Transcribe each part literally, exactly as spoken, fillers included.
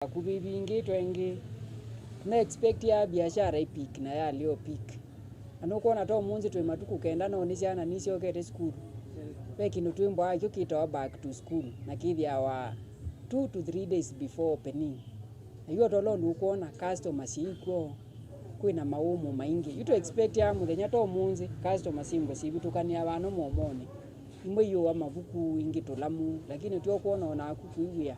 Vakuvĩ ivingĩtwe ĩngĩ. Tũna expect ya biashara ĩ peak na yalea ũ peak. Na nũkwona ta ũmũnthĩ twĩ matukũ kenda no nĩ syana nisyokete sukulu. Ve kĩndũ twĩmbwaa kyo kĩtawa back to school na kĩthĩawa two to three days before opening. Na yu o tolo nũkwona customer syĩkw'o, kwĩna maũmũ maingĩ. Yu tũ expect ya mũthenya ta ũmũnthĩ customer syĩmbwe syĩvĩtũkanĩa vano momonĩ. Imwe iũa mavuku, ingĩ tũlamu, lakini tyo kwona o naku kwĩw'ĩa.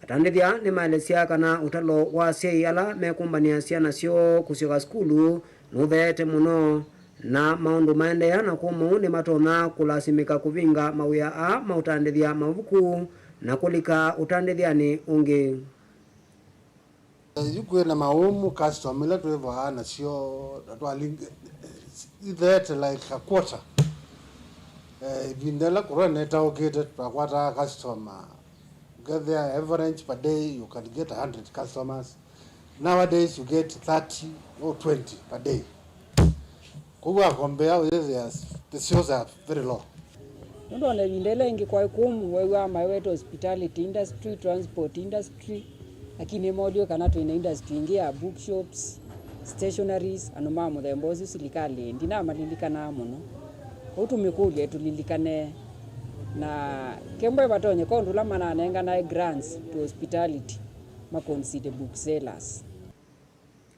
Atandĩthya nĩmaelesya kana ũtalo wa asyai ala mekũmbanĩa syana syoo kũsyoka sukulu nũtheete mũno, na maũndũ maendeea na kũmũ nĩmatonya kũlasimĩka kũvinga mawĩa aa ma ũtandĩthya mavuku na kũlika ũtandĩthyanĩ ũngĩ. Yu kwĩna maũmũ, custom ila twĩvaa nasyo na twaling-, itheete like a quarter. Eh, ĩvinda ĩla corona ĩtaũkĩte, twakwataa customer, ũkethĩa average per day you can get a hundred customers. Nowadays you get thirty or twenty per day. Kwoou wakombea ũyĩthĩa the sales are very low. Nũndũ ona ĩvinda ĩla ĩngĩ kwaĩ kũmũ, wew'aa maweta hospitality industry, transport industry, lakini nĩmoolie kana twĩ na industry ĩngĩ ya bookshops, stationaries, andũ ma mũthemba ũsu silikalĩ ndinamalilikana mũno. Kwoou tũmĩkũlye ĩtũlilikane, na kembo ĩvatonyeka ũndũ ũla mananenganae grants to hospitality ma consider booksellers.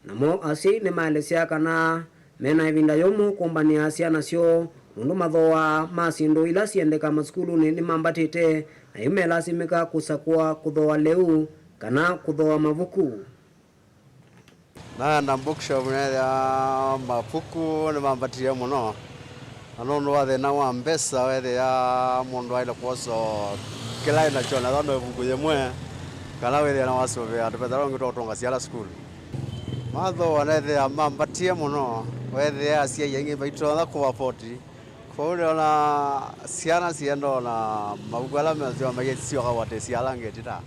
Namo asyai nĩmaelesya kana mena ĩvinda yũmũ kũmbanĩa syana syoo nũndũ mathooa ma syĩndũ ila siendeka masukulunĩ nĩmambatĩte, na yu melasimĩka kũsakũa kũthooa lĩu kana kũthooa mavuku. Naenda bookshop neethĩa mavuku nĩmambatĩie mũno. Na nũndũ wa thĩna wa mbesa, weethĩa mũndũ aĩle kwosa kĩla ĩnakyo, na ethĩwa no ĩvuku yĩmwe, kana wĩthĩa na wasũvĩa tũvesa tũla tũngĩ twa kũtũnga syana sukulu. Mathooa neethĩa mambatie mũno, weethĩa asyai aingĩ maitonya kũ afford. Kwoou nĩona syana sienda ona mavuku ala mesyoka maisyoka kũatĩsya ala angĩ ĩtina.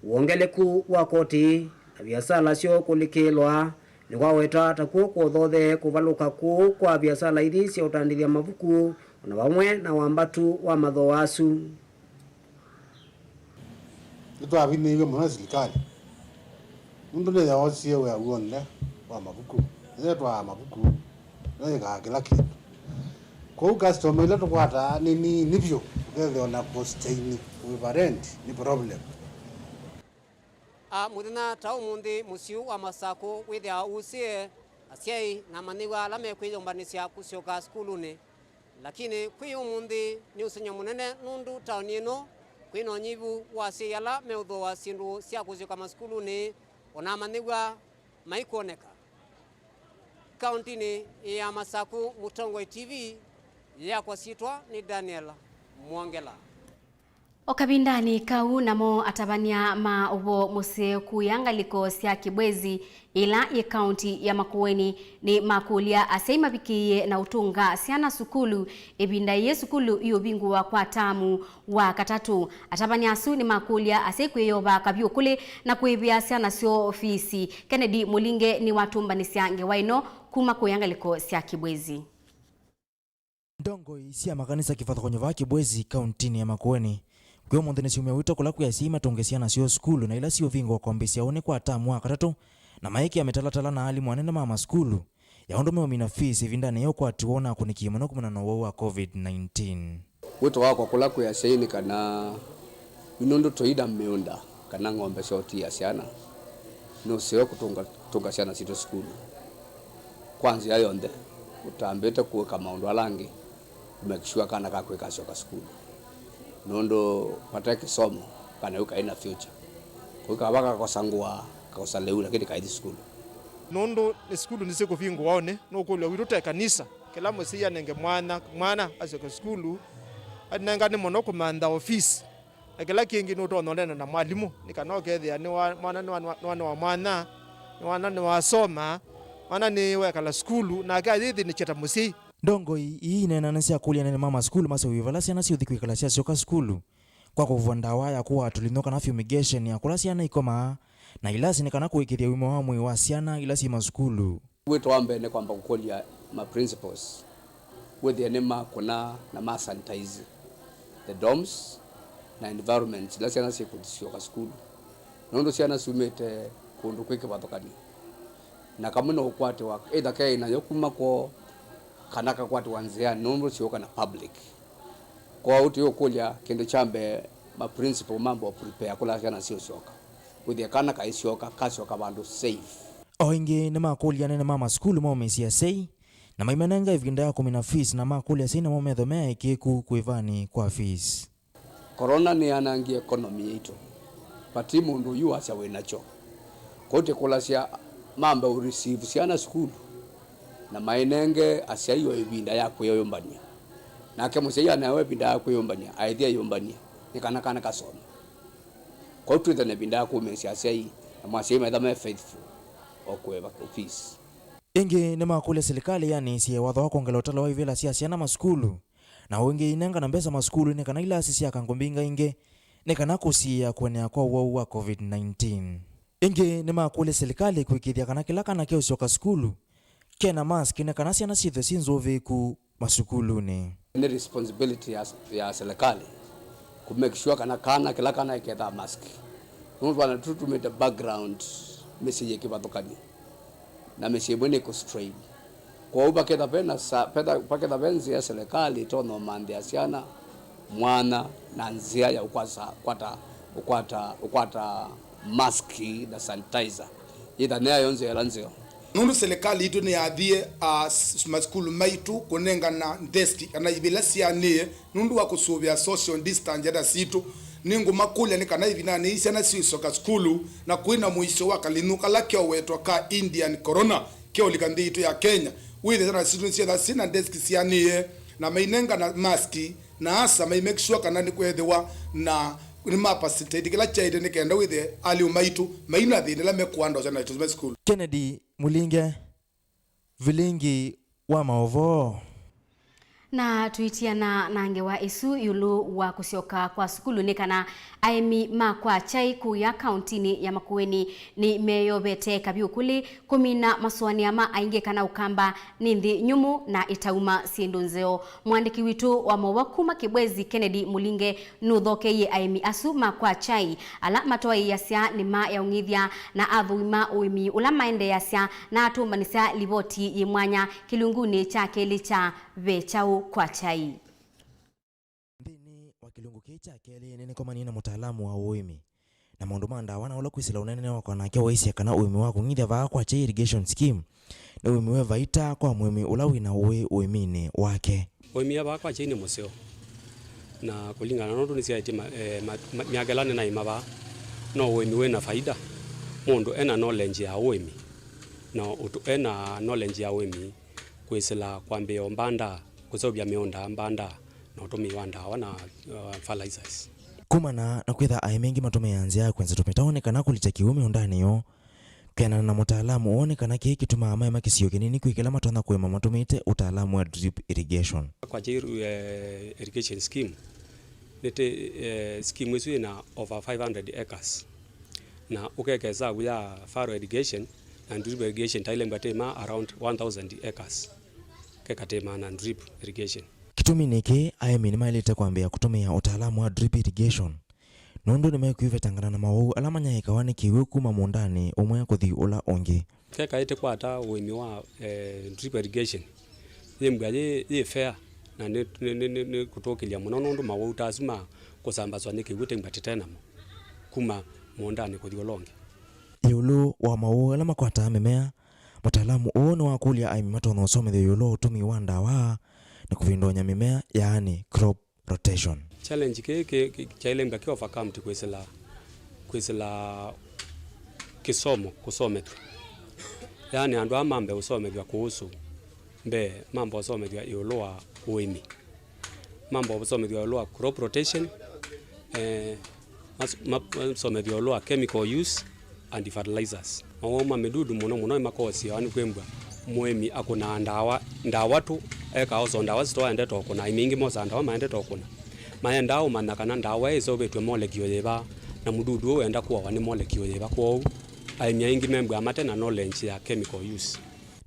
Wongeleku wa koti na viasala syoo kũlikĩlwa nĩkwawetwa ta kw'o kwothothe kũvalũka kũũ kwa viasala ithi sya ũtandĩthya mavuku, o na vamwe na wambatu wa mathooa asu. Nĩtwavinĩiw'e mũno nĩ silikalĩ, nũndũ nĩyoosie wĩa w'onthe wa mavuku, nĩyetwaa mavuku, nĩyĩkaa kĩla kĩndũ. Kwoou customer ila tũkwataa nĩ nini vyũ, ũkethĩa ona kũ sustain kũĩva rent nĩ problem. A, mũthenya ta ũmũnthĩ, mũsyĩ ũũ wa Masakũ wĩthĩawa ũusĩe asyai na amanyĩw'a ala mekwĩyũmbanĩsya kũsyoka sukulunĩ. Lakini kwĩ ũmũnthĩ nĩ ũsengy'o mũnene, nũndũ taoni ĩno kwĩ na ũnyivu wa asyai ala meũthooa syĩndũ sya kũsyoka masukulunĩ, o na amanyĩw'a maikwoneka. Kauntinĩ ya Masakũ, Mũtongoi T V, yakwa syĩtwa nĩ Daniel Mwongela. O kavindanĩ kau, namo atavany'a ma ũvoo mũseo kũya ngalĩko sya Kibwezi, ĩla yĩ kaunti ya Makueni, nĩmakũlya asyai mavikĩĩe na ũtũnga syana sukulu ĩvinda yĩĩ sukulu iũvingũwa kwa taamu wa katatũ. Atavany'a asu nĩmakũlya asyai kwĩyova kavyũ kũlĩ na kũĩvĩa syana syoo fees. Kennedy Mũlinge nĩwatũmbanĩsya ngewa ĩno kuma kũya ngalĩko sya Kibwezi. Ndongoi sya makanisa kĩvathũkany'o vaa Kibwezi, kauntinĩ ya Makueni, kwĩ ũmũnthĩ nĩsyumya wito kũla kwĩ asyai matũnge syana syoo sukulu na ila siũvingũa kwambĩĩsya ũnĩ kwa taamu wa katatũ, na maĩkĩa mĩtalatala na alimũ anene ma masukulu ya ũndũ meũmina fees ĩvindanĩ ya ũkwati woo na akũnĩkĩe mũno kumana na ũwau wa covid nineteen. Wĩto wakwa kũla kwĩ asyai nĩ kana yu nũndũ tũi na mĩũnda kana ng'ombe sya ũtiĩa syana, nĩ ũseo kũtũnga, kũtũnga syana sitũ sukulu kwa nzĩa yonthe, ũtambĩte kũĩka maũndũ ala angĩ kũ make sure kana kaku kasyoka sukulu, nũndũ vate kĩsomo kana yu kaĩ na future. Kũu kava kakosa ngũa, kakosa lĩu, lakini kaithi sukulu. Nũndũ nĩ sukulu nĩsyĩkũvingũa ũnĩ, nũkũlw'a witũ ta ĩkanisa, kĩla mũsyai anenge mwana, mwana asyoke sukulu, anengane mũno kũmantha ofisi. Na kĩla kĩngĩ nũtonya ũneena na mwalimũ, nĩ kana ũkethĩa nĩ wa, mwana nĩ wa, nĩ wa, nĩ wa mwanya, nĩ mwana nĩwasoma, mwana nĩwekala sukulu, nake ayĩthĩnĩkya ta mũsyai. Ndongoi ii ineenanĩsya akũlya anene ma masukulu maseũvye vala syana siũthi kwĩkala syasyoka sukulu, kwa kũvũva ndawa ya kũaa tũlinyũ kana fumigation ya kũla syana ikomaa, na ilasi nĩ kana kũĩkĩĩthya ũima wa mwĩĩ wa syana ila syĩ masukulu. Wĩto wa mbee nĩ kwamba kũkũlya ma principals wĩthĩe nĩmakũna na ma sanitize the dorms, na environment ila syana syĩkũsyoka sukulu, nũndũ syana syumĩte kũndũ kwĩ kĩvathũkany'o, na kamwe no ũkwatĩwa either ke nayo kuma kwoo kana kakwatĩwa nzĩanĩ nũndũ syũka na public. Kwoou tũyũkũlya kĩndũ kya mbee ma principal mambe prepare kũla syana siũsyoka, wĩthĩe kana kaisyoka kasyoka vandũ safe. O ĩngĩ nĩmakũlya anene ma masukulu maumĩsye asyai na maimanenga ĩvinda ya kũmina fees, na makũlya asyai namo metho me aĩkĩĩku kũĩvanĩ kwa fees. Corona nĩyanangie economy yaitũ, but ti mũndũ ũyu wasya wĩ nakyo. Kwoou tũkũlasya mambe ũ receive syana sukulu na mainenge asyai o ĩvinda ya kwĩyũmbany'a. Nake mũsyai anaewa ĩvinda ya kwĩyũmbany'a, aĩthi eyũmbany'e nĩ kana kana kasome. Kwoou twĩthwe na ĩvinda ya kũmĩĩsya asyai, na asyai maitha me faithful o kũĩva fees. Ĩngĩ nĩmakũlya silikalĩ yanĩsye watho wa kwongela ũtalo wa ivĩla sya syana masukulu, na ũngĩ inengana mbesa masukulunĩ kana ilasi syaka ngũmbinga ingĩ nĩ kana kũsiĩĩa kũenea kwa ũwau wa covid nineteen. Ĩngĩ nĩmakũlya silikalĩ kũĩkĩĩthya kana kĩla kana keũsyoka sukulu kena mask nĩ kana syana syĩthwe syĩ nzũvĩĩku masukulunĩ. Nĩ responsibility ya, ya silikalĩ kũ make sure kana kana kĩla kana ĩkethaa mask, nũndũ twana tũtũ tumĩte background mĩsyĩ yĩ kĩvathũkany'o na mĩsyĩ ĩmwe nĩ kũ strain. Kwoou vaketha ve na sa-, petha-, vaketha ve nzĩa silikalĩ ĩtonya ũmanthĩa syana mwanya na nzĩa ya ũkwasa-, kwata, ũkwata, ũkwata mask na sanitizer, yĩtha nĩyayo nzĩa ĩla nzeo. Nũndũ silikalĩ yitũ nĩyathie, ah, s-, masukulu maitũ kũnengana desk kana ivĩla sianĩe nũndũ wa kũsũvĩa social distance syana sitũ. Nĩngũmakũlya nĩ kana ĩvindanĩ yĩĩ syana siũsyoka sukulu na kwĩ na mũisyo wa kalĩnyũ kala keũwetwa ka Indian Corona keũlika nthĩ yitũ ya Kenya, wĩthĩe syana sitũ nĩsyetha syĩ na desk sianĩe na mainengana mask na asa mai make sure kana nĩkwethĩwa na nĩma facilitate kĩla kyaĩte nĩ kenda wĩthĩe alimũ maitũ maina thĩna ĩla mekũandosya na ĩtũsũme sukulu. Kennedy Mulinge, Vilingi wa maũvoo. Na tũitiana na ngewa ĩsu ĩũlũ wa kũsyoka kwa sukulu, nĩ kana aĩmi ma kwa kyai kũya kauntinĩ ya Makueni nĩmeyovete kavyũ kũlĩ kũmina masũanĩa ma aingĩ kana Ũkamba nĩ nthĩ nyũmũ na ĩtauma syĩndũ nzeo. Mũandĩki witũ wa maũvoo kuma Kĩbwezi, Kennedy Mũlinge, nũthokeie aĩmi asu ma kwa kyai ala matwaĩĩasya nĩma ya ũng'ithya na athũima ũĩmi ũla maendeeasya, na atũmbanĩsya livoti yĩ mwanya kĩlungunĩ kya kelĩ kya Ve Kyaũ kwa Kyai. Nthĩnĩ wa kĩlungu kĩĩ kya kelĩ, nĩnĩkomanie na mũtaalamu wa ũĩmi na maũndũ ma ndawa, na ũla kwĩsĩla ũneenanĩa wakwa nake waisye kana ũĩmi wa kũng'ithya vaa kwa kyai, irrigation scheme, nĩ ũĩmi wĩ vaita kwa mũĩmi ũla wĩ na ũĩ ũĩminĩ wake. Ũĩmi wa vaa kwa kyai nĩ mũseo, na kũlingana na ũndũ nĩsyaĩtye ma-, eh, ma-, ma-, myaka ĩla nĩnaĩma vaa, no ũĩmi wĩ na faida mũndũ ena knowledge ya ũĩmi, na ũtũ-, ena knowledge ya ũĩmi kwĩsĩla kwambĩĩa mbanda, kũseũvya mĩũnda mbanda, na ũtũmĩi wa ndawa na, uh, fertilizers. Kumana na kwĩtha aĩmi aingĩ matũmĩaa nzĩa ya kwenza tũmĩtao nĩ kana kũlikya kĩw'ũ mĩũndanĩ yoo, kwĩanana na mũtaalamu ũũ nĩ kana kĩĩ kĩtumaa maema kĩsio kĩnini kwĩ kĩla matonya kũĩma matũmĩĩte ũtaalamu wa drip irrigation. Kwa kyai, eh, irrigation scheme, nĩtĩ, eh, scheme ĩsu yĩna over five hundred acres, na ũkeka ĩsavu ya furrow irrigation na drip irrigation, taĩle mbwa tĩma around one thousand acres, keka tĩma na drip irrigation. Kĩtumi nĩkĩ, aĩmi nĩmaĩlĩte kwambĩĩa kũtũmĩa ũtaalamu wa drip irrigation, nũndũ nĩmekwĩvetangana na mawau ala manyaĩĩkawa nĩ kĩw'ũ kuma mũũndanĩ ũmwe kũthi ũla ũngĩ. Keka ĩtĩkwata ũĩmi wa, eh, drip irrigation, yĩmbwa yĩ, yĩ fair, na nĩ, nĩ, nĩ, nĩ, nĩ kũtũkĩlya mũno nũndũ mawau ta asu ma kũsambaswa nĩ kĩw'ũ tĩmbwa tĩte namo kuma mũũndanĩ kũthi ũla ũngĩ. Ĩũlũ wa mawau ala makwataa mĩmea, mũtaalamu ũũ nĩwakũlya aĩmi matonya ũsomethya ĩũlũ wa ũtũmĩi wa ndawa na kũvindũany'a mĩmea, yaani crop rotation. Challenge kĩĩ kĩ, kĩ, kyaĩle mbwa kĩ overcome ti kwĩsĩla, kwĩsĩla kĩsomo kũsomethw'a. Yaani andũ aa mambe ũsomethw'a kũhusu mbee, mambe ũsomethw'a ĩũlũ wa ũĩmi. Mambe ũsomethw'a ĩũlũ wa crop rotation, eh, mas-, ma-, masomethw'a ĩũlũ wa chemical use and fertilizers. Mawau ma mĩdudu mũno mũno nĩmakosiawa nĩ kwĩmbwa mũĩmi akũnaa ndawa, ndawa tũ, eka oso ndawa sitoa endete ũkũna, aĩmi aingĩ mosaa ndawa maendete ũkũna. Maendaa ũmanya kana ndawa ĩseũvĩtw'e molekyũũ yĩva, na mũdudu ũũ wenda kũawa nĩ molekyũũ yĩva. Kwoou aĩmi aingĩ membwa mate na knowledge ya chemical use.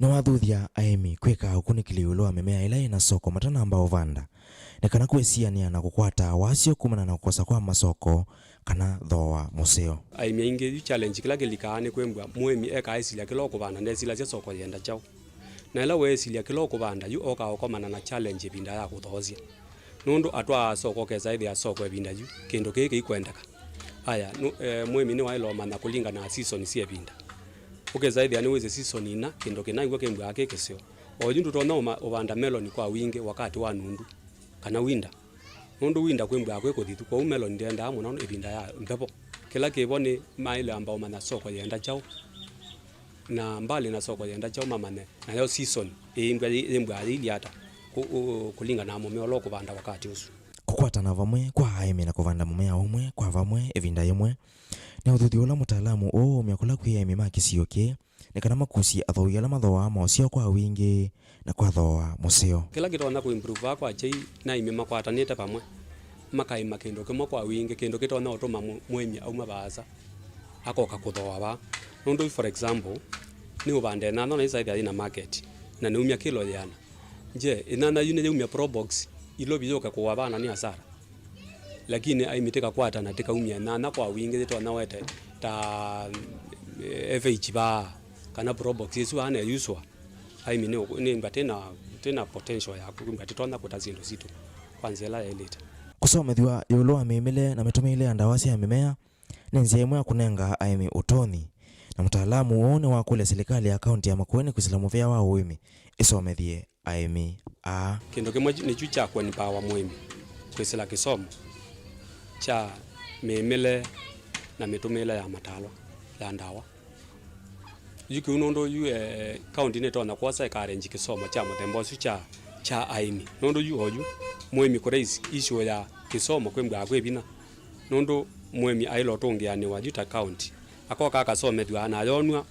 Nĩwathuthya aĩmi kwĩka ũkunĩkĩli ĩũlũ wa mĩmea ĩla yĩna soko matanamba ũvanda, nĩ kana kwĩsianĩa na kũkwata wasyo kumana na kũkosa kwa masoko kana thooa mũseo. Aĩmi aingĩ, yu challenge kĩla kĩlikaa nĩ kwĩmbwa mũĩmi ekaa esilya kĩla ũkũvanda, ndesilasya soko yĩenda kyaũ. Na ĩla weesilya kĩla ũkũvanda, yu okaa ũkomana na challenge ĩvinda ya kũthoosya. Nũndũ atwaa soko, ũkesa ĩthĩa soko ĩvinda yu kĩndũ kĩĩ kĩikwendeka. Aya, nũ-, eh, mũĩmi nĩwaĩle ũmanya kũlingana na season sya ĩvinda. Ũkesa ĩthĩa nĩwĩsĩ season ina kĩndũ kĩna iw'o kĩmbwaa kĩ kĩseo. Oyu ndũtonya ũma-, ũvanda melon kwa wingĩ wakati wa nundu kana winter. Nũndũ winter kwĩmbwaa kwĩ kũthithu, kwoou melon ndyendaa mũno ĩvinda ya mbevo. Kĩla kĩvo nĩ maĩle amba ũmanya soko yĩenda kyaũ, na mbalĩ na soko yĩenda kyaũ mamanye, nayo season ĩimbwa yĩ-, yĩmbwaa yĩilye ata, kũ-, ũ-, kũlingana na mũmea ũla ũkũvanda wakati ũsu. Kũkwatana vamwe kwa aĩmi na kũvanda mũmea ũmwe kwa vamwe ĩvinda yĩmwe nĩ ũthuthyo ũla mũtaalamu ũũũmya kũla kwĩ aĩmi ma kĩsio kĩĩ, nĩ kana makusye athooi ala mathooaa maũseo kwa wingĩ na kwa thooa mũseo. Kĩla kĩtonya kũimprove vaa kwa kyei, nĩ aĩmi makwatanĩte vamwe, makaĩma kĩndũ kĩmwe kwa wingĩ, kĩndũ kĩtonya ũtũma mũ-, mũĩmi auma vaasa akoka kũthooa vaa. Nũndũ, for example, nĩ ũvande nyanya na ĩsa ĩthĩa yĩna market, na nĩumya kĩlo yĩana. Nje, ĩnyanya yu nĩyaumya Probox, ilovi yũke kũwa vana nĩ asara. Lakini aĩmi tĩkakwatana, tĩkaumya nyanya kwa wingĩ, yĩtonya wete ta, eh, F H vaa, kana Probox ĩsu vaa neyuswa. Aĩmi nĩ, nĩ mba tĩna, tĩna potential ya kwĩmba tĩtonya kũta syĩndũ sitũ kwa nzĩa ĩla yaĩlĩte. Kũsomethw'a ĩũlũ wa mĩĩmĩle na mĩtũmĩĩle ya ndawa sya mĩmea nĩ nzĩa ĩmwe ya kũnenga aĩmi ũtonyi, na mũtaalamu ũũ nĩwakũlya silikalĩ ya kaunti ya Makueni kwĩsĩla mũvĩa wa ũĩmi ĩsomethye aĩmi aa. Kĩndũ kĩmwe nĩkyu kya kũempower mũĩmi kwĩsĩla kĩsomo kya mĩĩmĩle na mĩtũmĩĩle ya matalwa ya ndawa. Yu kĩu nũndũ yu, eh, kaunti nĩtonya kwosa ĩka arrange kĩsomo kya mũthemba ũsu kya, kya aĩmi. Nũndũ yu oyu mũĩmi kũraise issue ya kĩsomo kwĩmbwaa kwĩ vinya. Nũndũ mũĩmi aĩle ũtũngĩanĩwa yu ta kaunti, akoka akasomethw'a na ayonw'a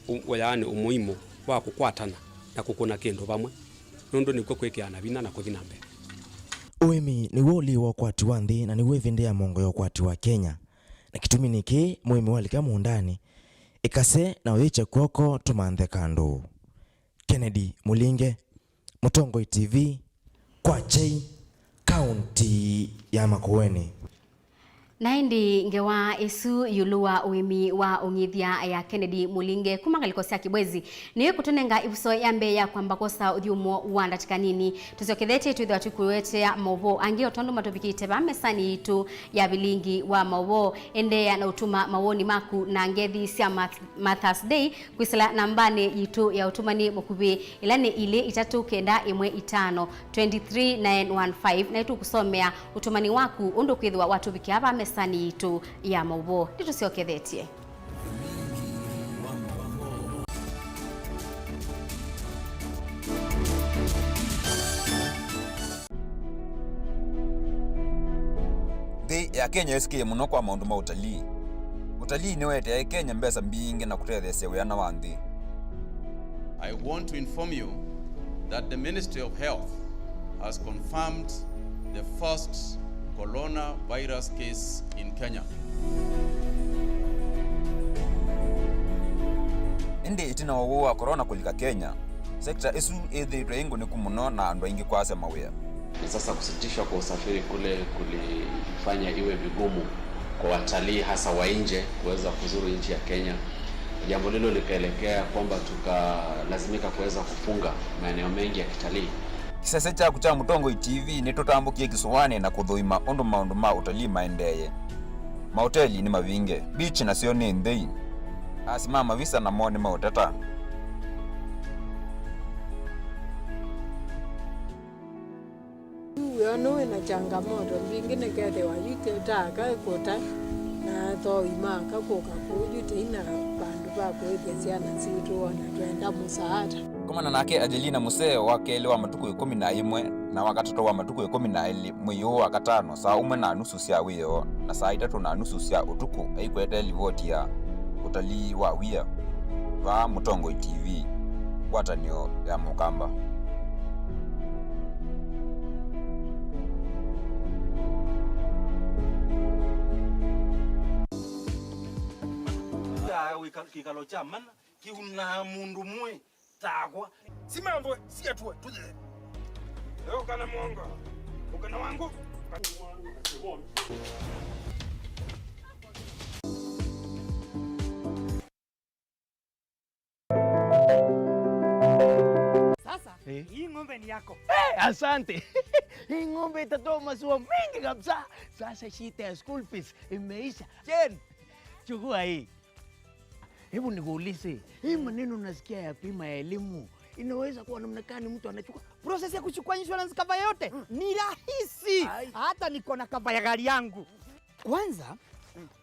ũ-, ũ-, yaani ũmuimu wa kũkwatana na kũkũna kĩndũ vamwe, nũndũ nĩkw'o kwĩkĩana vinya na kũthi na mbee. Ũĩmi nĩw'o ũlii wa ũkwati wa nthĩ, na nĩw'o ĩvĩndĩ ya mongo ya ũkwati wa Kenya. Na kĩtumi nĩ kĩĩ, mũĩmi walika mũũndanĩ, ĩkase na ũyĩkya kw'oko tũmanthe kandũ. Kennedy Mũlinge, Mũtongoi T V, kwa kyei, kaunti ya Makueni. Na ĩndĩ ngewa ĩsu ĩũlũ wa ũĩmi wa ũng'ithya ya Kennedy Mũlinge kuma ngalĩko sya Kibwezi nĩyo ĩkũtũnenga ĩvuso ya mbee ya kwamba kwosa ũthyũmũo wa ndatĩka nini. Tũsyokethetye twĩthĩwa tũikũetea maũvoo angĩ o tondũ matũvikĩte vaa mesanĩ yitũ ya vilingi wa maũvoo. Endeea na ũtuma mawoni maku na ngethi sya Math-, Mother's Day kwĩsĩla nambanĩ yitũ ya ũtũmani mũkuvĩ, ĩla nĩ ilĩ itatũ kenda ĩmwe itano twenty three nine one five, na nĩtũkũsomea ũtũmani waku ũndũ kwĩthĩwa watũvikĩa vaa mesanĩ yitũ ya maũvoo. Nĩtũsyokethetye. Nthĩ ya Kenya yĩsĩkĩe mũno kwa maũndũ ma ũtalii. Ũtalii nĩũeteae Kenya mbesa mbingĩ na kũtetheesya wĩana wa nthĩ. I want to inform you that the Ministry of Health has confirmed the first coronavirus case in Kenya. Ĩndĩ ĩtina wa ũwau wa corona kũlika Kenya, sekta ĩsu ĩthĩĩtwe ĩ ngũnĩku mũno na andũ aingĩ kwasya mawĩa. Na sasa kusitishwa kwa usafiri kule kulifanya iwe vigumu kwa watalii hasa wa nje kuweza kuzuru nchi ya Kenya, jambo lilo likaelekea kwamba tukalazimika kuweza kufunga maeneo mengi ya kitalii. Kĩsese kyaku kya Mũtongoi T V nĩtũtambũkie kĩsũanĩ na kũthũima ũndũ maũndũ ma ũtalii maendeeye. Maoteli nĩ mavinge, beach nasyo nĩ nthei. Asi ma mavisa namo nĩmaũteta. Yu wĩa ũno wĩna changamoto mbingĩ, nĩkethĩwa yu tĩ ta aka kũta na athoi ma aka kũka kũu, yu tĩina vandũ va kũĩthya syana sitũ, ona twenda mũsaada. Komana nake Angelina Museo wa kelĩ wa matukũ ĩkũmi na ĩmwe na wa katatũ wa matukũ ĩkũmi na elĩ mwei ũũ wa katano saa ũmwe na nusu sya wĩoo na saa itatũ na nusu sya ũtukũ aikwete livoti ya ũtalii wa wia vaa Mũtongoi T V, ngwatanĩo ya Mũkamba. Kĩkalo kya mana kĩunaa mũndũ mũĩ. Takwa. Simambwe, siatue, tuthie. Leo kana mwongo. Ukana wangu. Sasa, eh, hii ng'ombe ni yako. Eh, asante. Hii ng'ombe itatoa maziwa mengi kabisa. Sasa shida ya school fees imeisha. Jen, chukua hii. Hebu nikuulize, hii maneno nasikia ya bima ya elimu, inaweza kuwa namna gani mtu anachukua? Process ya kuchukua insurance cover yote ni rahisi. Ai. Hata niko na cover ya gari yangu. Kwanza,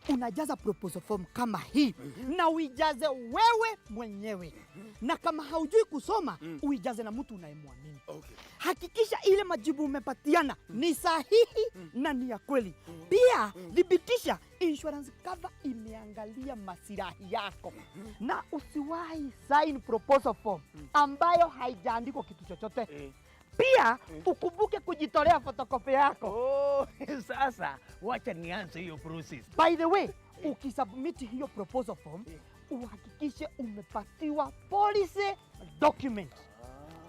unajaza proposal form kama hii na uijaze wewe mwenyewe. Na kama haujui kusoma, uijaze na mtu unayemwamini. Okay. Hakikisha ile majibu umepatiana ni sahihi na ni ya kweli. Pia, thibitisha insurance cover imeangalia masilahi yako. Na usiwahi sign proposal form ambayo haijaandikwa kitu chochote. Eh. Pia, ukumbuke kujitolea photocopy yako. Oh, sasa, wacha nianze hiyo process. By the way, ukisubmit hiyo proposal form, uhakikishe umepatiwa policy document.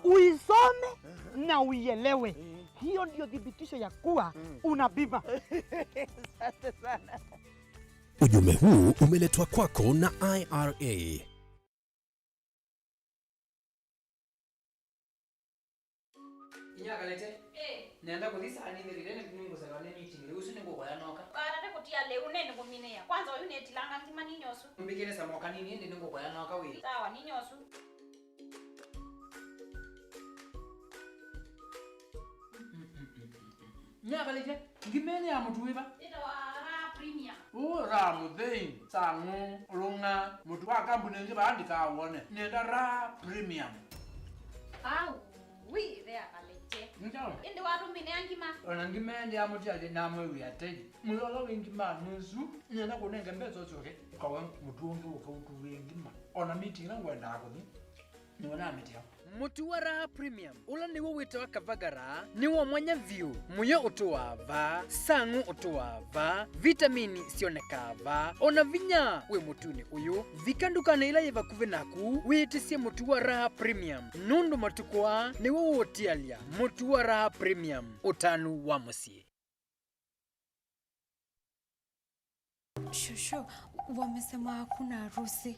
Uisome na uielewe. Hiyo ndio thibitisho ya kuwa una bima. Asante sana. Ujumbe huu umeletwa kwako na I R A. Inya Kalete. Eh. Nenda kuthi saa nĩ thirire, nĩ nĩngũselewa nĩ meeting. Rĩu ũsu nĩngũkũya noka. Wala nĩ kũtia lĩu, nĩ nĩkũminĩa. Kwanza ũyu nĩtilanga ngima ninyosu. Mbikĩre samoka nini, ĩndĩ nĩngũkũya noka wĩ. Sawa, ninyosu. Nĩavalĩtye ngima ĩno ya mũtu wĩva? Ĩtawa Raha Premium. Ũ, Raha Mũthei, Sang'ũ, Ũlũng'a, mũtu wa kambuni ĩngĩ vaa ndikawone. Nĩenda Raha Premium. Au, wi, ĩthe avalĩtye. Nĩkyaũ? Ĩndĩ watũmĩnĩa ngima? Ona ngima ĩndĩ ya mũtialĩ namwĩwĩa tei. Mũyolo wĩ ngima nũsu, nĩenda kũnenge mbesa ũsyoke, ũkawe mũtu ũngĩ ũkautuvĩe ngima. Ona meeting ĩla ngwendaa kũthi. Nĩwona mĩtĩ yao. Mũtu wa Raha Premium, ũla nĩw'o wĩtawa Kavagara, nĩ wa mwanya vyũ. Mũyo ũtũaa vaa, sang'ũ ũtũaa vaa, vitamini syonekaa vaa, o na vinya wĩ mũtunĩ ũyũ. Vika ndukanĩ ĩla yĩ vakuvĩ naku, wĩtĩsye mũtu wa Raha Premium, nũndũ matukũ aa nĩw'o ũũtialya. Mũtu wa Raha Premium, ũtanu wa mũsyĩ. Shushu, wamesema hakuna harusi.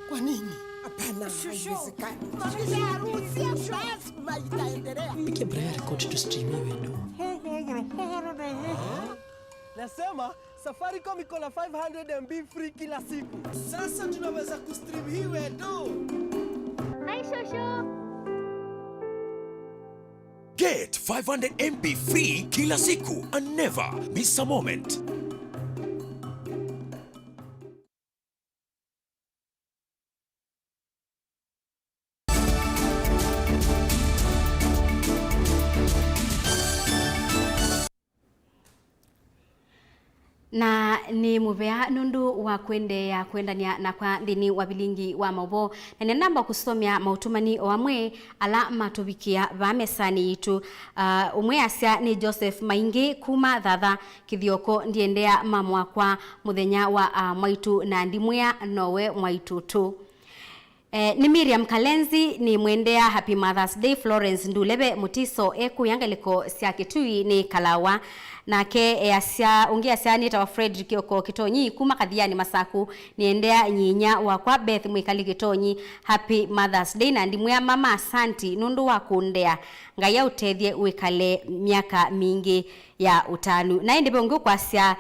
Kwa nini? Hapana, shushu, haiwezekani. Maisha ya harusi lazima itaendelea. Piga Brian record to stream hiyo ndo. Nasema Safaricom iko na five hundred M B free kila siku. Sasa tunaweza kustream hii wedo. Hi, shushu. Get five hundred M B free kila siku and never miss a moment. Na nĩ mũvea nũndũ wa kũendeea kũendany'a nakwa nthĩnĩ wa vilingi wa maũvoo, na nĩnamba kũsomea maũtũmani o amwe ala matũvikĩa vaa mesanĩ yitũ. Ah, ũmwe asya nĩ Joseph Maingi kuma Thatha, Kĩthioko, ndiendea mamu wakwa mũthenya wa, ah, mwaitũ na ndimwĩa nowe mwaitũ tũ. Eh, nĩ Miriam Kalenzi, nĩmwendea Happy Mother's Day. Florence Nduleve Mutiso e kũya ngalĩko sya Kitui nĩ Kalawa. Nake easya, ũngĩ asya nĩtawa Fredrick Kioko Kitonyi kuma Kathiani Masaku, nĩendea nyinya wakwa Beth Mwikali Kitonyi Happy Mother's Day, na ndimwĩa mama asanti nũndũ wa kũndea. Ngai aũtethye wĩkale myaka mingĩ ya ũtanu. Na ĩndĩ ve ũngĩ ũkwasya,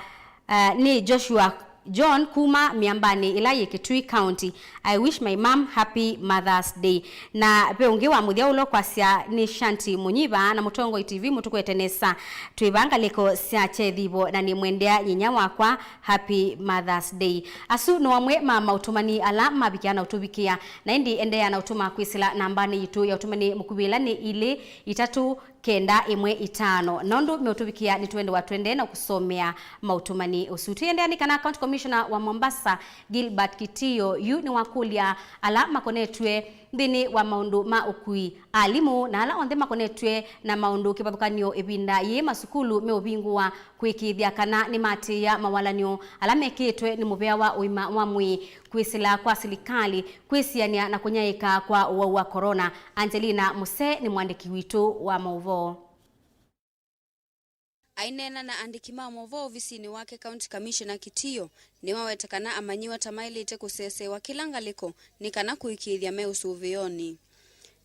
eh, nĩ Joshua John kuma Mĩambanĩ ĩla yĩ Kitui County. I wish my mom happy Mother's Day. Na ve ũngĩ wa mũthya ũla ũkwasya nĩ Shanti Mũnyiva na Mũtongoi T V mũtũkwete nesa. Twĩ vaa ngalĩko sya Kyethivo na nĩmwendea nyinya wakwa happy Mother's Day. Asu no amwe ma maũtũmani ala mavikĩa na ũtũvikĩa. Na ĩndĩ endeea na ũtũma kwĩsĩla nambanĩ yitũ ya ũtũmani mũkuvĩ ĩla nĩ ilĩ itatũ kenda ĩmwe itano. Nũndũ meũtũvikĩa, nĩtũendewa tũendee na kũsomea maũtũmani ũsu. Tũiendeea nĩ kana County Commissioner wa Mombasa, Gilbert Kitiyo, yu nĩwakũlya ala makonetw'e Nthĩnĩ wa maũndũ ma ũkui, alimũ na ala onthe makonetw'e na maũndũ kĩvathũkany'o ĩvinda yĩĩ masukulu meũvingũwa kũĩkĩĩthya kana nĩmatĩĩa mawalany'o ala mekĩĩtwe nĩ mũvea wa ũima wa mwĩĩ kwĩsĩla kwa silikalĩ kwĩsianĩa na kũnyaĩĩka kwa ũwau wa corona. Angelina Muse nĩ mũandĩki witũ wa maũvoo. Aineena na andĩki ma maũvoo ovisinĩ wake, County Commissioner Kitiyo nĩwaweta kana amanyĩw'a ta maĩlĩte kũsesewa kĩla ngalĩko nĩ kana kũĩkĩĩthya me ũsũvĩonĩ.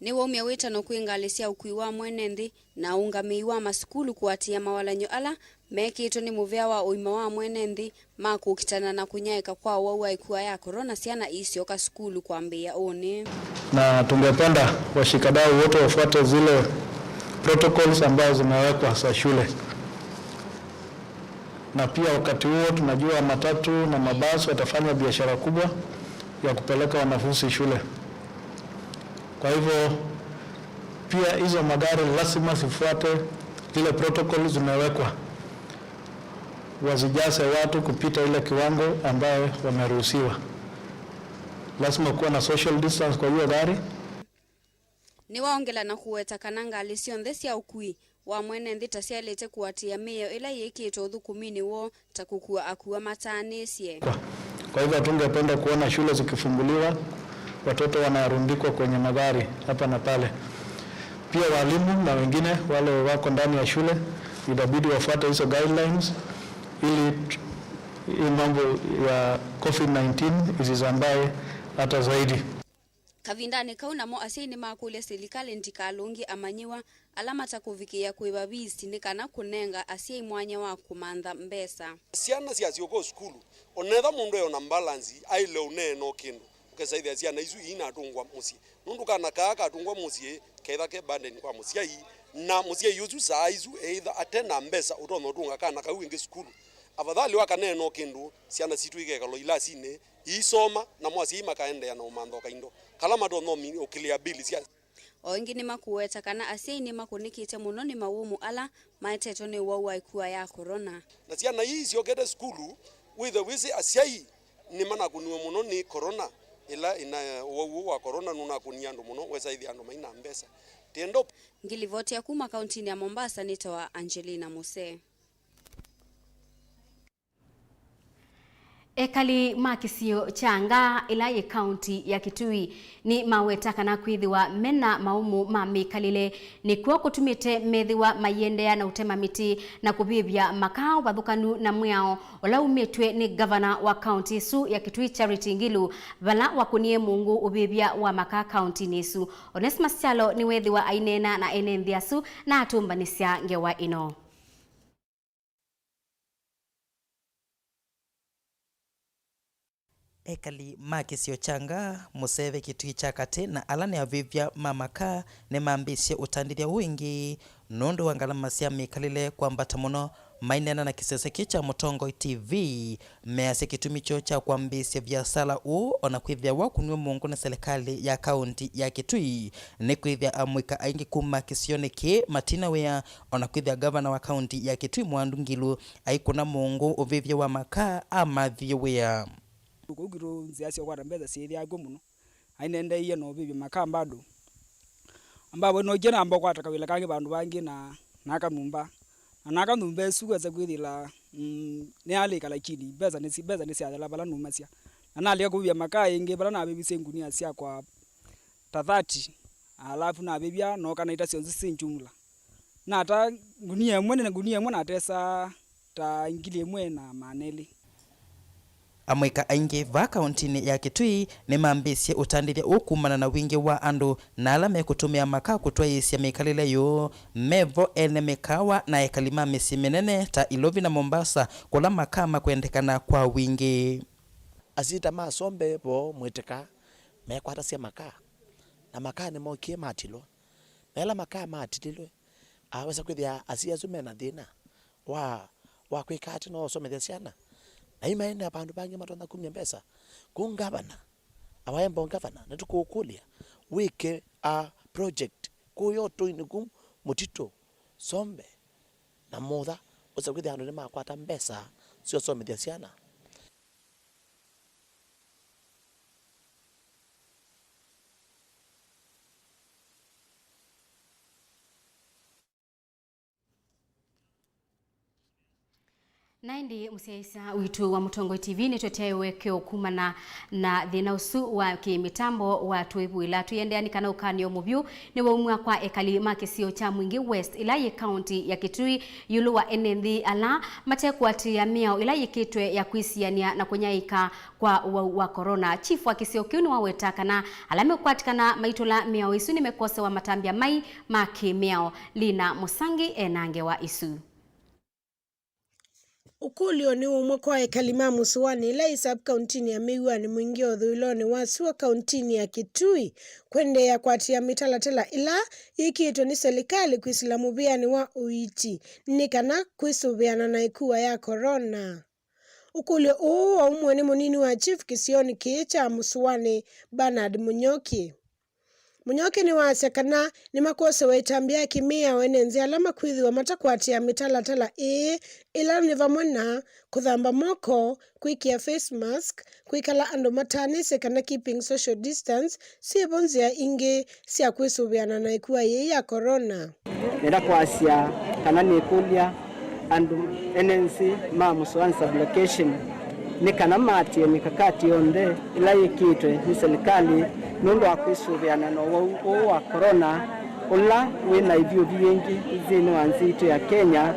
Nĩwaumya wĩtano kwĩ ngalĩ sya ũkui wa mwene nthĩ na aũngamĩi wa masukulu kũatĩĩa mawalany'o ala mekĩtwe nĩ mũvea wa ũima wa mwene nthĩ ma kũkitana na kũnyaĩĩka kwa ũwau wa ĩkua ya corona syana iisyoka sukulu kwambĩĩa ũnĩ. Na tungependa washikadau wote wafuate zile protocols ambazo zimewekwa za shule. Na pia wakati huo tunajua matatu na mabasi watafanya biashara kubwa ya kupeleka wanafunzi shule. Kwa hivyo, pia hizo magari lazima zifuate zile protocols zimewekwa. Wasijaze watu kupita ile kiwango ambayo wameruhusiwa. Lazima kuwa na social distance kwa hiyo gari. Nĩwaongela na kũweta kana ngalĩ syonthe sya ũkui wa mwene nthĩ ta syaĩlĩte kũatĩĩa mĩao ĩla yĩkĩtwe ũthũkũminĩ woo ta kũkua akua mataanĩsye. Kwa, kwa hivyo hatungependa kuona shule zikifunguliwa, watoto wanarundikwa kwenye magari hapa na pale. Pia walimu na wengine wale wako ndani ya shule itabidi wafuate hizo guidelines ili t-, hii mambo ya covid nineteen isisambae hata zaidi. Kavindanĩ kau namo asyai nĩmakũlya silikalĩ ndikalũngye amanyĩw'a ala matakũvikĩĩa kũĩva visi nĩ kana kũnenga asyai mwanya wa kũmantha mbesa. Syana syasyoka o sukulu, onetha mũndũ eona mbalanzi, aĩle ũneena o kĩndũ, ũkesa ĩthĩa syana isu iinatũngwa mũsyĩ. Nũndũ kana kaa katũngwa mũsyĩ, ketha ke burden kwa mũsyai, na mũsyai ũsu saa isu eĩtha ate na mbesa ũtonya ũtũnga kana kau ĩngĩ sukulu. Afadhali wakaneena o kĩndũ, syana sitũ ikekala ilasinĩ, iisoma, namo asyai makaendeea na ũmantha o kaindo kala matonya ũmi-, ũkĩlĩa mbili sya. O ĩngĩ nĩmakũweta kana asyai nĩmakũnĩkĩte mũno nĩ mawũmũ ala maetetwe nĩ ũwau wa ĩkua ya corona. Na syana ii isyokete sukulu, wĩthe wĩsĩ asyai nĩmanakũniwe mũno nĩ corona, ĩla ĩna ũwau ũũ wa corona nũnakũnie andũ mũno, wesa ĩthĩa andũ maina mbesa. Tendo. Ngilivoti ya kuma kauntinĩ ya Mombasa nĩtawa Angelina Muse. Ekali ma kĩsio kya Ngaa, ĩla yĩ kaunti ya Kitui, nĩmaweta kana kwĩthĩwa mena mawũmũ ma mĩkalĩle nĩkw'o kũtumĩte methĩwa maiendeea na ũtema mĩtĩ na kũvĩvya makaa ũvathũkanu na mwĩao ũla umĩtw'e nĩ ngavana wa kaunti ĩsu ya Kitui, Charity Ngilu, vala wakũnie mũngũ ũvĩvya wa makaa kauntinĩ ĩsu. Onesmus Kyalo nĩweethĩwa aineena na ene nthĩ asu na atũmbanĩsya ngewa ĩno. Ekali ma kĩsio kya Ngaa, Mũseve, Kitui kya Katĩ na ala nĩ avĩvya ma makaa nĩmambĩĩsye ũtandĩthya ũũ ĩngĩ nũndũ wa ngalama sya mĩkalĩle kwambata mũno. Maineena na kĩsese kĩĩ kya Mũtongoi T V, measya kĩtumi kyoo kya kwambĩĩsya viasala ũũ o na kwĩthĩawa kũnw'e mũngũ nĩ silikalĩ ya kaunti ya Kitui nĩ kwĩthĩa amũika aingĩ kuma kĩsionĩ kĩĩ matina wĩa, o na kwĩthĩa ngavana wa kaunti ya Kitui Mwandu Ngilu aikũna mũngũ ũvĩvya wa makaa amathie wĩa. Kũu kwitũ nzĩa sya kũkwata mbesa syĩthĩaa kw'o mũno. Ainendeeie na ũvĩvya makaa bado. Ambapo nokie namba ũkwata kawĩla kangĩ vandũ vangĩ na, na akanyumba. Na nakanyumba ĩsu kwesa kwĩthĩla, mm, nĩalĩka, lakini mbesa nĩsi-, mbesa nĩsyathela vala numasya. Na nalika kũvĩvya makaa ĩngĩ vala navĩvisye ngunia syakwa ta thirty, alafu navĩvya nooka naita syonthe syĩ jumla. Nata ngunia ĩmwe, nĩ ngunia ĩmwe natesa ta ngili ĩmwe na maana elĩ. Amũika aingĩ vaa kauntinĩ ya Kitui nĩmambĩĩsye ũtandĩthya ũũ kumana na wingĩ wa andũ na ala mekũtũmĩa makaa kũtwaĩĩsya mĩkalĩle yoo. Mevo ene mĩkaawa na ekali ma mĩsyĩ mĩnene ta Ilovi na Mombasa, kũla makaa makwendekana kwa wingĩ. Asita ma Sombe vo mwĩtĩka mekwatasya makaa, na makaa nĩmokie matilwa. Na ĩla makaa matililwe, awesa kwĩthĩa asyai asu mena thĩna wa, wa kwĩka ata no ũsomethya syana. Na yu maendea vandũ vangĩ matonya kumya mbesa. Kũu ngavana, awaemba ngavana, nĩtũkũũkũlya wĩke a project kũũya ũtũinĩ kũu mũtitũ, Sombe na Mũtha, ũse kwĩthĩa andũ nĩmakwata mbesa sya ũsomethya syana. Na ĩndĩ mũsyaĩĩsya witũ wa Mũtongoi T V nĩtwetewe kĩo kumana na thĩna ũsu wa kĩmĩtambo wa tũĩvu. Ĩla tũiendeea nĩ kana ũkany'o mũvyũ nĩwaumw'a kwa ekali ma kĩsio kya Mwingi West, ĩla yĩ kaunti ya Kitui, ĩũlũ wa ene nthĩ ala matekũatĩĩa mĩao ĩla yĩkĩtwe ya kwĩsianĩa na kũnyaĩĩka kwa ũwau wa corona. Chief wa kĩsio kĩu nĩwaweta kana ala meũkwatĩkana maitũla mĩao ĩsu nĩmekosewa matambya mai ma kĩmĩao. Lina Mũsangi ena ngewa ĩsu. Ũkũlyo nĩ ũmwe kwa ekali ma Mũsũanĩ, ĩla yĩ sub-kauntinĩ ya Mĩuanĩ, Mwingi ũthũĩlonĩ wa sua kauntinĩ ya Kitui, kũendeea kũatĩĩa mĩtalatala ĩla yĩkĩĩtwe nĩ silikalĩ kwĩsĩla mũvĩanĩ wa ũiiti nĩ kana kwĩsũvĩana na ĩkua ya corona. Ũkũlyo ũũ waumw'e nĩ mũnini wa chief kĩsionĩ kĩĩ kya Mũsũanĩ, Bernard Mũnyoki. Mũnyoki nĩwasya kana nĩmakosewa ĩtambya ya kĩmĩao ene nzĩ ala makwĩthĩwa matakũatĩĩa mĩtalatala ĩĩ, ĩla nĩ vamwe na kũthamba moko, kwĩkĩa face mask, kwĩkala andũ matanĩsye kana keeping social distance, syĩvo nzĩa ingĩ sya kwĩsũvĩana na ĩkua yĩĩ ya corona. Nenda kwasya kana nĩkũlya andũ ene nzĩ ma Mũsũanĩ sub-location nĩ kana maatĩĩe mĩkakati yonthe ĩla yĩkĩtwe nĩ silikalĩ nũndũ wa kwĩsũvĩana na ũwau ũũ wa corona ũla wĩ na ithyũvi yĩngĩ nthĩnĩ wa nthĩ itũ ya Kenya.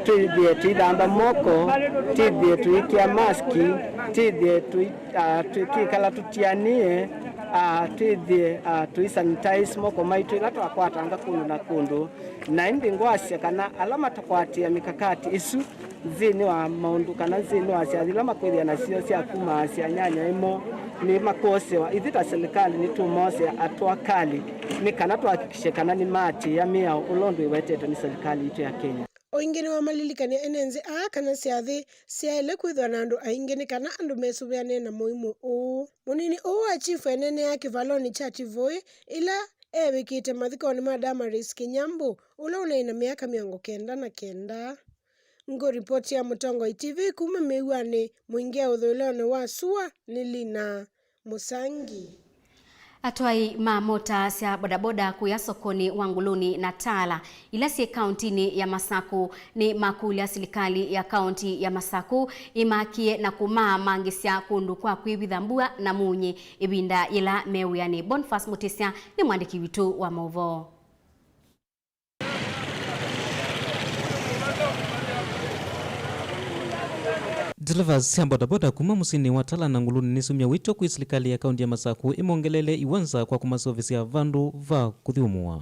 Twĩthĩe tũithamba moko, twĩthĩe tũikĩa maski, twĩthĩe tũi-, ah, tũkĩkala tũtianĩe, ah, twĩthĩe, ah, tũisanitize moko maitũ ĩla twakwatanga kũndũ na kũndũ. Na ĩndĩ ngwasya kana ala matakwatĩĩa mĩkakati ĩsu nthĩnĩ wa maũndũ kana nthĩnĩ wa syathi ila makwĩthĩa nasyo sya kumaasya nyanya ĩmo, nĩ makosewa. Ithyĩ ta silikalĩ nĩtũmosea atwakalĩ nĩ kana twahakikishe kana nĩmaatĩĩa mĩao ũla ũndũ ĩwetetwe nĩ silikalĩ itũ ya Kenya. O ĩngĩ nĩwamalilikany'a ene nzĩ aa kana syathi syaĩle kwĩthĩwa na andũ aingĩ nĩ kana andũ mesũvĩane na mũimũ ũũ. Mũnini ũũ wa chifu eneeneaa kĩvalonĩ kya Tivoi ĩla eevĩkĩte mathikonĩ ma Damaris Kĩnyambũ, ũla ũnaĩ na myaka mĩongo kenda na kenda. Ngũripoti ya Mũtongoi T V kuma Mĩuanĩ, Mwingi ũthũĩlonĩ wa sua nĩ Lina Mũsangi. Atwai ma mota sya bodaboda kũya sokonĩ wa Ngũlũnĩ na Tala, ila syĩ kauntinĩ ya Masakũ, nĩ makũlya silikalĩ ya kaunti ya Masakũ ĩmakĩe na kũmaamangĩsya kũndũ kwa kwĩvitha mbua na mũnyĩ ĩvinda yĩla me wĩanĩ. Boniface Mutisya nĩ mwandĩki witũ wa maũvoo. Ndeleva sya bodaboda kuma mũsyĩnĩ wa Tala na Ngũlũnĩ nĩsumya wĩto kwĩ silikalĩ ya kaunti ya Masakũ ĩmongelele iwanza kwa kũmaseũvĩsya vandũ va kũthyũmũa.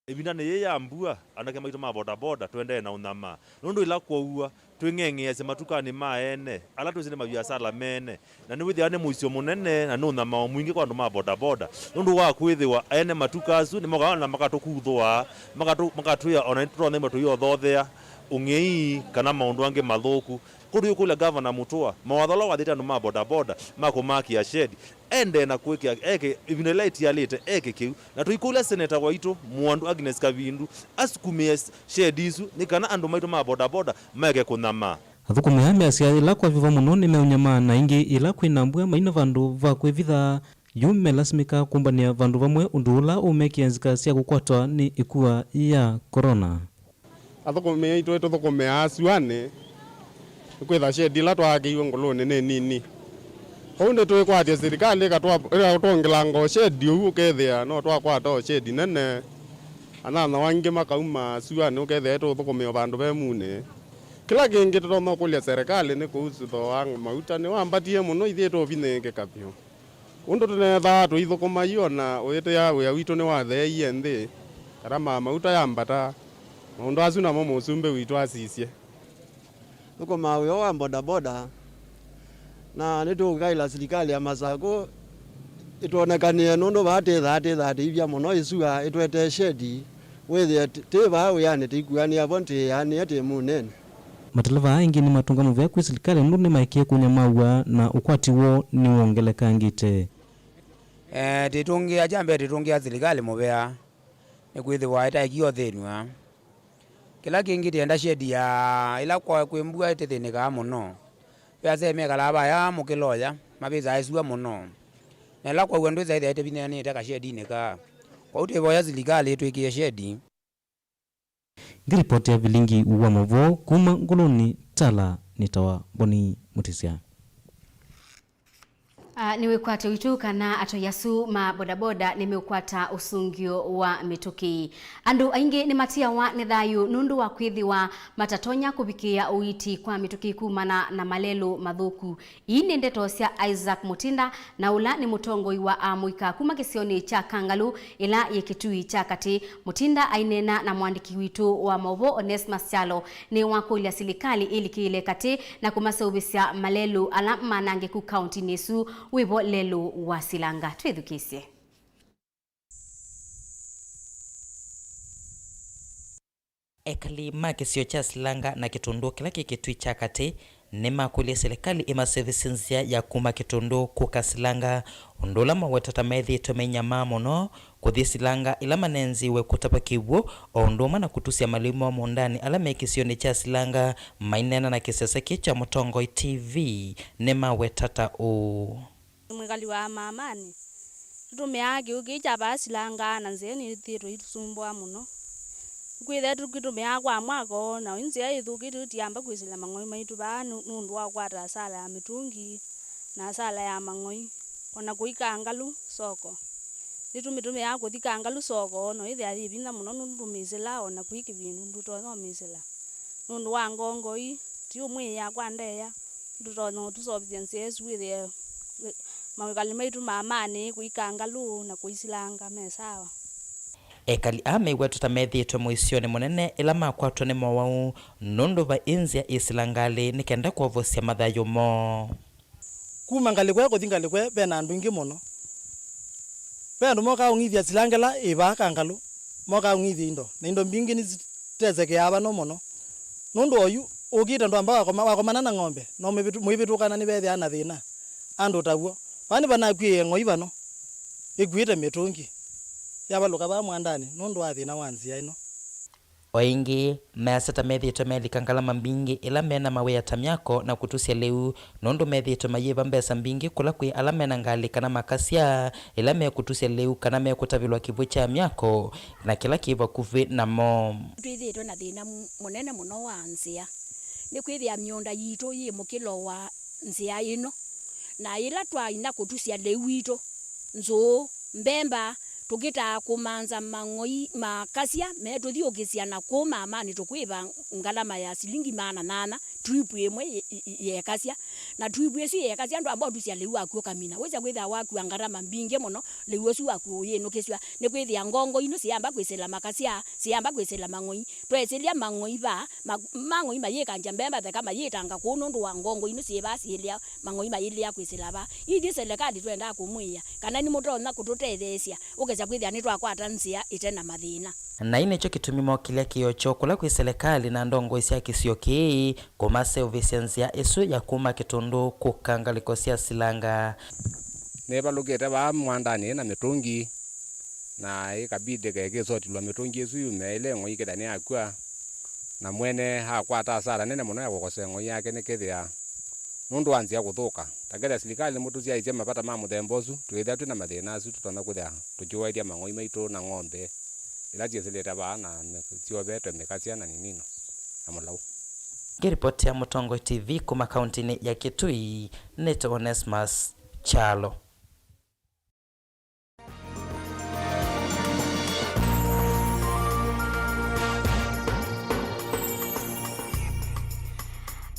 Ĩvindanĩ yĩĩ ya mbua, anake maitũ ma bodaboda tũendee na ũnyamaa, nũndũ ĩla kwaua, twĩng'eng'eesya matukanĩ ma ene, ala twĩsĩ nĩ maviasala mene, na nĩwĩthĩawa nĩ mũisyo mũnene na nĩ ũnyamao mwingĩ kwa andũ ma bodaboda, nũndũ wa kwĩthĩwa ene matuka asu nĩmokaa na makatũkuthũaa, makatũ-, makatwĩa ona nĩtũtonya imwe tũiothothea ũng'ei kana maũndũ angĩ mathũku. Kwoou tũikũlya Gavana Mũtũa, mawatho ala wathĩte andũ ma bodaboda ma kũmakĩa shedi, endee na kwĩkĩa, eke ĩvinda ĩla ĩtialĩte, eke kĩu. Na tũikũlya Seneta waitũ, Mũandu Agnes Kavindu, asukumĩe shedi isu nĩ kana andũ maitũ ma bodaboda maeke kũnyamaa. Athũkũmi aa measya yĩla kwavĩva mũno nĩmeũnyamaa, na ĩngĩ yĩla kwĩna mbua maina vandũ va kwĩvitha, yu melasimĩka kũmbanĩa vandũ vamwe, ũndũ ũla ũmekĩa nzika sya kũkwatwa nĩ ĩkua ya corona. Athũkũmi aitũ tũthũkũmĩaa syũanĩ, nĩkwĩtha shedi ĩla twaakĩiwe Ngũlũnĩ nĩ nini. Kwoou nĩtwĩkwatya silikalĩ ĩkatwa-, ĩkatwongelanga o shedi ũu, ũkethĩa no twakwata o shedi nene. Anyanyawa angĩ makauma syũanĩ, ũkethĩa tũthũkũmĩa o vandũ ve munĩ. Kĩla kĩngĩ tũtonya kũlya silikalĩ nĩ kũhusu thooa wa mauta, nĩwambatie mũno, ithyĩ tũvinyĩĩkĩka vyũ. Ũndũ tũneethaa tũithũkũma yu, o na ũyĩtĩa wĩa witũ nĩwatheeie nthĩ, kana ma mauta yambata, maũndũ asu namo mũsumbĩ witũ asisye. Thũkũmaa wĩa wa bodaboda, na nĩtũũkaĩla silikalĩ ya Masakũ ĩtwonekanĩe, nũndũ vaa tĩthaa tĩthatĩithya mũno ĩsua ĩtwetee shedi, wĩthĩe tĩ, tĩ vaa wĩanĩ tĩikuanĩa vo, tĩĩanĩe tĩ munĩnĩ. Mateleva aa aingĩ nĩmatũnga mũvea kwĩ silikalĩ nũndũ nĩmaekie kũnyamaaw'a na ũkwati woo nĩwongelekangĩte. Eh, tĩtũngĩa, kya mbee tĩtũngĩa silikalĩ mũvea, nĩkwĩthĩwa ĩtaekie ũthĩnw'a. Kĩla kĩngĩ tĩenda shedi ya ĩla kwa kwĩ mbua tĩthĩnĩkaa mũno. Ve asyai mekalaa vaya mũkĩla ũya, mavĩsaa ĩsua mũno. Na ĩla kwaua ndwĩsa ĩthĩa ĩtĩvinyanĩte kashedinĩ kaa. Kwoou twĩvoya silikalĩ ĩtwĩkĩe shedi. Ngĩripoti ya vilingi wa maũvoo kuma Ngũlũnĩ, Tala nĩtawa Boni Mũtĩsya. Ah, nĩwĩkwatyo witũ kana atoi asu ma bodaboda nĩmeũkwata ũsũngĩo wa mĩtũkĩ. Andũ aingĩ nĩmatiawa nĩ thayũ nũndũ wa kwĩthĩwa matatonya kũvikĩĩa ũiiti kwa mĩtũkĩ kumana na malelũ mathũku. Ii nĩ ndeto sya Isaac Mutinda, na ũla nĩ mũtongoi wa amũika kuma kĩsionĩ kya Kangalu, ĩla yĩ Kitui kya Katĩ. Mutinda aineena na mũandĩki witũ wa maũvoo Onesmus Kyalo, nĩwakũlya silikalĩ ĩlikĩĩle katĩ na kũmaseũvĩsya malelũ ala manangĩku kauntinĩ ĩsu wĩvo lelũ wa Silanga. Twĩthukĩĩsye. Ekali ma kĩsio kya Silanga na Kĩtũndũ kĩla kĩ Kĩtui kya Katĩ nĩmakũlya silikalĩ ĩmaseũvĩsye nzĩa ya kuma Kĩtũndũ kũka Silanga, ũndũ ũla maweta ta methĩĩtwe mainyamaa mũno kũthi Silanga ĩla manenziwe kũtava kĩw'ũ, o ũndũ ũmwe na kũtusya malĩu moo mũũndanĩ ala me kĩsionĩ kya Silanga. Maineena na kĩsese kĩĩ kya Mũtongoi T V, nĩmaweta ta ũũ. Mwĩkali wa Mamanĩ, tũtũmĩaa kĩw'ũ kĩĩ kya vaa Silanga na nzĩa nĩtwĩthĩĩtwe itũsumbũa mũno. Kwĩthĩa tũkĩtũmĩaa kwa mwako, na yu nzĩa ĩthũkĩte, tũtiamba kwĩsĩla mang'oi maitũ vaa nũ-, nũndũ wa kũkwata asala ya mĩtũngi na asala ya mang'oi. O na kũi Kangalu soko, nĩtũmĩtũmĩaa kũthi Kangalu soko, no ĩthĩa yĩ vinya mũno nũndũ tũmĩsĩlaa o na kũi kĩvindu ndũtonya ũmĩsĩla nũndũ wa ngongoi. Ti ũmwĩĩa kwa ndaĩa, tũtonya ũtũseũvĩsya nzĩa ĩsu wĩthĩe wĩ-, mawĩkali maitũ Mamanĩ kũi Kangalu na kũi Silanga me sawa. Ekali aa mew'ĩtwe ta methĩĩtwe mũisyonĩ mũnene ĩla makwatwa nĩ mowau, nũndũ vai nzĩa ĩ Silangalĩ nĩ kenda kwovosya mathayũ moo. Kuma Ngalĩkwe kũthi Ngalĩkwe ve na andũ aingĩ mũno. Ve andũ mokaa ũng'ithya Silanga ĩla ĩ vaa Kangalu, mokaa ũng'ithya indo, na indo mbingĩ nĩsitesekeaa vano mũno. Nũndũ oyu ũkĩte ndwamba wakoma-, wakomana na ng'ombe, no mũivĩtũ-, mũivĩtũkana nĩvethĩaa na thĩna. Andũ taw'o. Vaa nĩvanakw'ĩĩe ng'oi vano, ĩkuĩte mĩtũngi, yavalũka vaa mwandanĩ nũndũ wa thĩna wa nzĩa ĩno. O ĩngĩ, measya ta methĩĩtwe melika ngalama mbingĩ ĩla me na mawĩa ta myako na kũtusya lĩu, nũndũ methĩĩtwe mayĩva mbesa mbingĩ kũla kwĩ ala me na ngalĩ kana makasya ĩla mekũtusya lĩu kana mekũtavĩlwa kĩw'ũ kya myako na kĩla kĩ vakuvĩ namo. Twĩthĩĩtwe na thĩna mu-, mũnene mũno wa nzĩa. Nĩkwĩthĩa mĩũnda yitũ yĩ mũkĩlo wa nzĩa ĩno, na yĩla twaina kũtusya lĩu witũ, nzũũ, mbemba, tũkĩtaa kũmanza mang'oi makasya metũthiũkĩsya na kũu Mamanĩ tũkwĩva ngalama ya silingi maana nyanya, trip ĩmwe yĩ-, yĩ-, yekasya. Na trip ĩsu yekasya ndwamba ũtusya lĩu waku ũkamina. Wĩsya kwĩthĩa wakua ngalama mbingĩ mũno, lĩu ũsu waku ũyĩnũkĩsw'a. Nĩkwĩthĩa ngongo ino siyamba kwĩsĩla makasya, siyamba kwĩsĩla mang'oi. Twesĩlya mang'oi vaa, ma-, mang'oi mayĩkangya mbemba theka mayĩtanga kũu nũndũ wa ngongo ino syĩ vaa syĩlea mang'oi mayĩlea kwĩsĩla vaa. Ithyĩ selekalĩ twendaa kũmwĩĩa kana nĩmũtonya kũtũtetheesya ũkesa kwĩthĩa nĩtwakwata nzĩa ĩte na mathĩna. Na ii nĩkyo kĩtumi mokĩlya kĩoo kyoo kũla kwĩ selekalĩ na ndongoi sya kĩsio kĩĩ kũmaseũvĩsya nzĩa ĩsu ya kuma Kĩtũndũ kũka ngalĩko sya Silanga. Nĩvalũkĩte vaa mwandanĩ na mĩtũngi, na ĩkabidi kekĩsotilwa mĩtũngi ĩsu yume ĩla ĩng'oi kĩtha nĩyakw'a, na mwene akwata asara nene mũno ya kũkosa ĩng'oi yake nĩkĩthĩa nũndũ wa nzĩa kũthũka. Ta kethĩa silikalĩ nĩmũtũsyaĩĩsye mavata ma mũthemba ũsu, twĩthĩa twĩ na mathĩna asu tũtonya kwĩthĩa tũkĩwaĩthya mang'oi maitũ na ng'ombe ila syĩsĩlĩte vaa na mĩ-, syovetwe mĩkasya na ninino na mũlau. Ngĩripotĩa Mũtongoi T V kuma kauntinĩ ya Kitui, nĩtawa Onesmus Kyalo.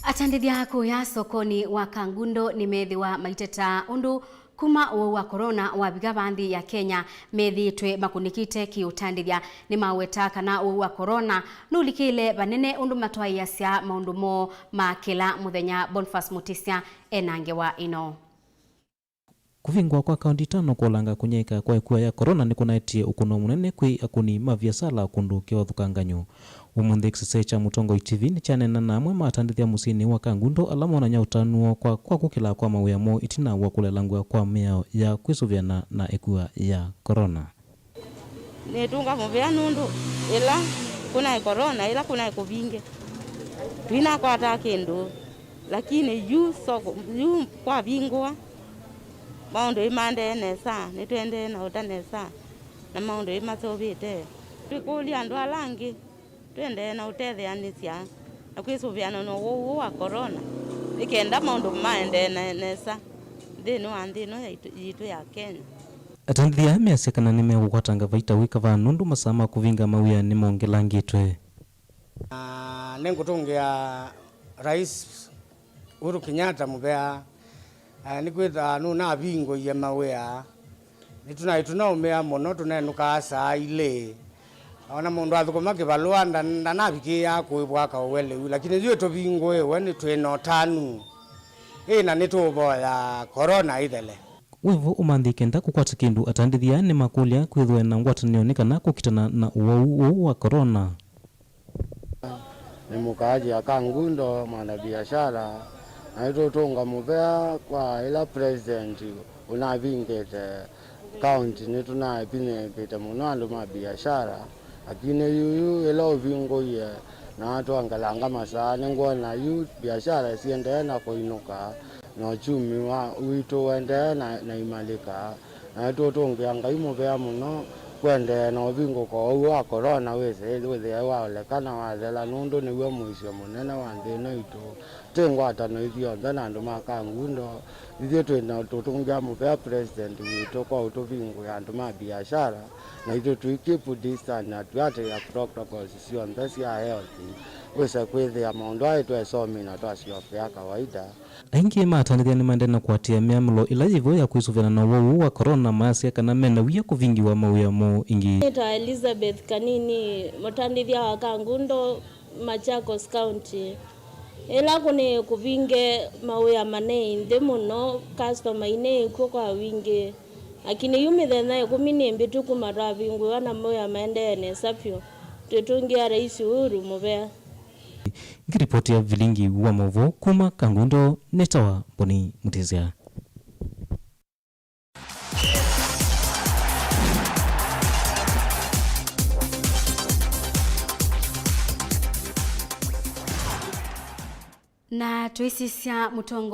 Atandĩthya kũya sokonĩ wa Kangundo nĩmethĩwa maiteta ũndũ kuma ũwau wa corona wavika va nthĩ ya Kenya, methĩĩtwe makũnĩkĩte kĩũtandĩthya. Nĩmaweta kana ũwau wa corona nũlikĩle vanene ũndũ matwaĩĩasya maũndũ moo ma kĩla mũthenya. Boniface Mutisya ena ngewa ĩno. Kũvingwa kwa kaunti itano kũolanga kũnyaĩĩka kwa ĩkua ya corona nĩkũnaetie ũkũno mũnene kwĩ akũni ma viasala kũndũ kĩvathũkangany'o. Ũmũnthĩ kĩsese kya Mũtongoi T V nĩkyaneena na amwe ma atandĩthya mũsyĩnĩ wa Kangundo ala monany'a ũtanu woo kwa kwakũkĩla kwa mawĩa moo ĩtina wa kũlelangw'a kwa mĩao ya kwĩsũvĩana na ĩkua ya corona. Nĩtũnga mũvea nũndũ ĩla kũnaĩ corona, ĩla kũnaĩ kũvinge, tũinakwataa kĩndũ, lakini yu soko, yu kwavingũa, maũndũ ĩmaendee nesa, nĩtũendee na ũta nesa, na maũndũ ĩmasũvĩte. Twĩkũlya andũ ala angĩ Tũendee na ũtetheanĩsya na kwĩsũvĩana na ũwau ũũ wa corona, nĩ kenda maũndũ maendee na nesa nthĩnĩ wa nthĩ ĩno yaitũ, yitũ ya Kenya. Atandĩthya measya kana nĩmekũkwatanga vaita wĩ kavaa nũndũ masaa ma kũvinga mawĩa nĩmongelangĩtwe. Na nĩngũtũngĩa Rais Uhuru Kenyatta mũvea, eh, nĩkwĩthĩwa nũnavingũie mawĩa. Nĩtũnaĩ tũnaũmĩa mũno, tũnenũkaa saa ilĩ. Ona mũndũ athũkũma kĩvalũa nda-, ndanavikĩĩa kũĩvwa kaũwe lĩu, lakini ithyĩ tũvingũĩwe nĩ twĩ na ũtanu. Ĩ, na nĩtũũvoya corona ĩthele. Wĩvo ũmanthĩke nda kũkwata kĩndũ, atandĩthya nĩmakũlya kwĩthwe na ngwatanĩo nĩ kana kũkitana na ũwau ũũ wa corona. Nĩ mũkaaji wa Kangundo, mwanabiashara, na nĩtũtũnga mũvea kwa ĩla president ũnavingĩte kaunti. Nĩtũnavinyĩĩkĩte mũno andũ ma biashara, lakini yuyu ĩla ũvingũie na atwangalanga masaa, nĩngwona yu biashara siendee na kũinũka, na uchumi wa, witũ ũendee na, na imalĩka. Na nĩtũtũngĩa Ngai mũvea mũno kũendee na ũvingũko ũu wa corona wĩsĩ, wĩthĩe waoleka na wathela, nũndũ nĩw'o mũisyo mũnene wa nthĩ ĩno itũ. Twĩ ngwatanĩo ithyonthe na andũ ma Kangundo, ithyĩ twĩ na tũtũngĩa mũvea president witũ kwa ũtũvingũĩa andũ ma biashara, na ithyĩ tũi keep distance na twĩatĩĩa protocols syonthe sya health, wĩse kwĩthĩa maũndũ aa twesomina twasyokea kawaida. Aingĩ ma atandĩthya nĩmaendee na kũatĩĩa mĩamũlo ĩla yĩvo ya kwĩsũvĩana na ũwau ũũ wa corona, mayasya kana mena wia kũvingĩwa mawĩa moo ĩngĩ. Nĩtawa Elizabeth Kanini, mũtandĩthya wa Kangundo, Machakos County. Ĩla kũnĩ kũvinge mawĩa manei nthĩ mũno, customer inei kw'o kwa wingĩ. Lakini yu mĩthenya ĩkũmi nĩ mbĩtu kuma twavingũĩwa na mawĩa maendee nesa vyũ. Twĩtũngĩa Rais Uhuru mũvea. Ngiripoti ya vilingi wa maũvoo kuma Kangundo, nĩtawa Mboni Mutisya. Na tũisisya mũtongo